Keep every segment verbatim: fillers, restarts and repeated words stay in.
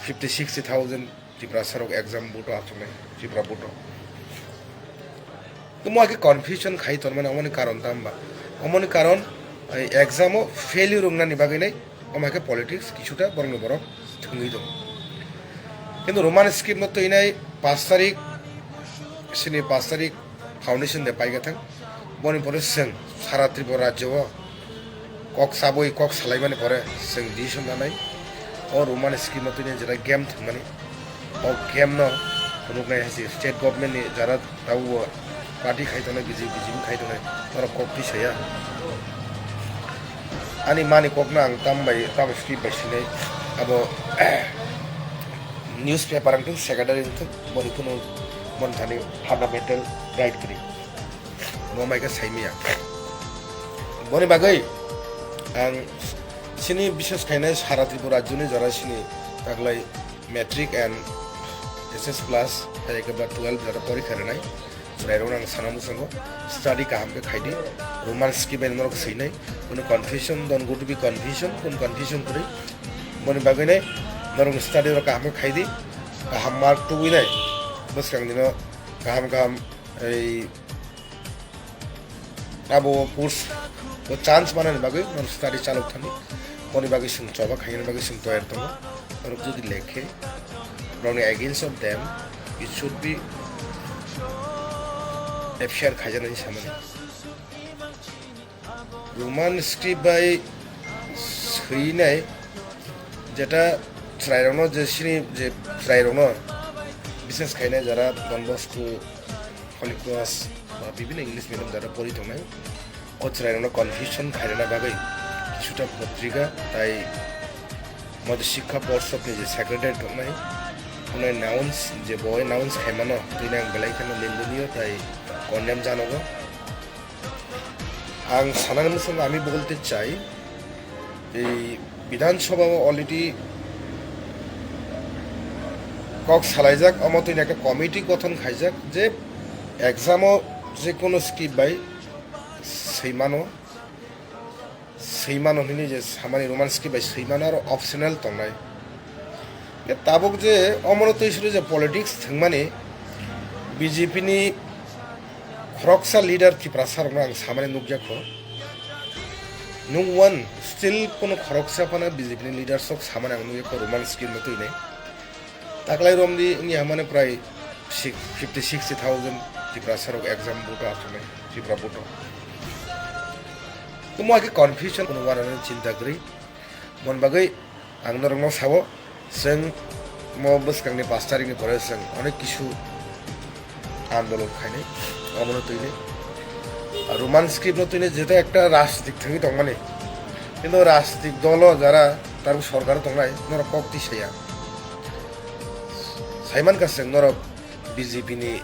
fifty sixty thousand Tiprasa rok exam board o achuknai, Tripura board o. Tamo hai khe confusion khai tonmani omoni karon tamba? Omoni karon exam o failure wngnani bagwi nai, omo hai khe politics kisuta borokni borok thwngwi tongo. Kintu Roman script no twinai pash tarik, sini pash tarik foundation de paikha thang. Boni pore chwng sara Tripura rajyo o kok chabwi kok salaimani pore chwng decision lanai. O Roman script no twinai jera game thwngmani. O game no phunuknai hai se state government ni jara tabuk party khai tongnai, B J P, B J P khai tongnai, norok kok twi saya. Ani mani kokno ang tam bai, tam script bai sinai. Abo newspaper ang thung, secretary ang thung, boni kunu mon thani fundamental right kwrwi. Bo mai khe saimaya. Boni bagwi ang sini bishes khainai sara Tripura rajyoni jara sini taklai matric and S S plus, hai khe ba twelve jara porikha rwnai. Chwrairokno ang sana muchungo, study kaham khe khaidi. Roman script bai norok swinai, kunu confusion, don't go to be confusion, kunu confusion kwrwi. Boni bagwi nai norokni study rok kaham khe khaidi, kaham mark tubui nai. Bwskang dino kaham kaham ei abo post o chance manani bagwi norok study chalok thani. Boni bagwi chwng choba khainani bagwi chwng toyar tongo. Norok jodi lekhe, norokni against of them, it should be F I R khaijaknai samani. Roman script bai swinai, jeta chwrairokno je sini je chwrairokno bishes khainai jara Don Bosco, Holy Cross ba bibhinno English medium jara pori tongnai. O chwrairokno confusion khairana bagwi kisuta potrika tai Madhya Shiksha Porshad ni je secretary tongnai, hwnwi announce je bo announce khaimano, twinai ang belai kheno nindoniyo tai condemn janogo. Ang sanani muchungo ami bolte chai, ei Bidhan Sabha o already kok salaijak, omo twini ekta committee gothon khaijak je exam o je kono script bai swimano, swimano hwnwi je samani Roman script bai swimano aro optional tongnai. Tabuk je omono twi suri je politics thwngmani B J P ni khoroksa leader Tiprasa rokno ang samani nukjakho. Nung one still kono khoroksa phano B J P ni leaders rok samani ang nukjakho Roman script no twinai. Taklai romdi wngya hamani prai six, fifty, sixty thousand Tiprasa rok exam board o achuknai, Tripura board o. Tamo hai khe confusion kono uanani chinta kwrwi. Mon bagwi ang norokno sao, chwng mo bwskangni pash tarikni pore chwng onek kisu andolon khainai, omono twinai. Roman script no twinai jeto ekta rajnitik thangwi tongmani. Kintu rajnitik dolo jara tabuk sorkar tongnai, norok kok twi saya. Saimankha chwng norok B J P ni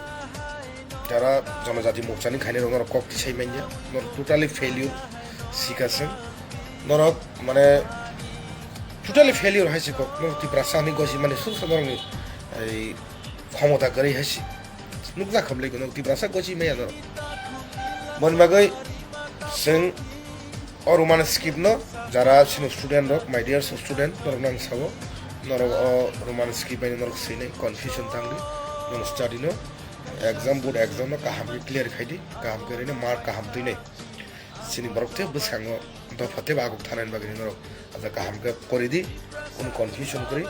jara Jonojati Morcha ni khainai rok norok kok twi sai manya, norok totally failure sikha chwng. Norok mane totally failure hai se kok, norok Tiprasa ni gosi mani suksa norokni ei khomota kwrwi hai se. Nukjak khamlai kono Tiprasa gosi maya norok. Boni bagwi chwng o Roman script no jara sini student rok, my dear student, norok nang sao, norok o Roman script bai norok sinai confusion tangdi, norok study no, exam board exam no kaham khe clear khaidi, kaham khe rino mark kaham twinai. Sini borok tei bwskango dopha tei aguk thanani bagwi norok aja kaham khe koridi, kunu confusion kwrwi.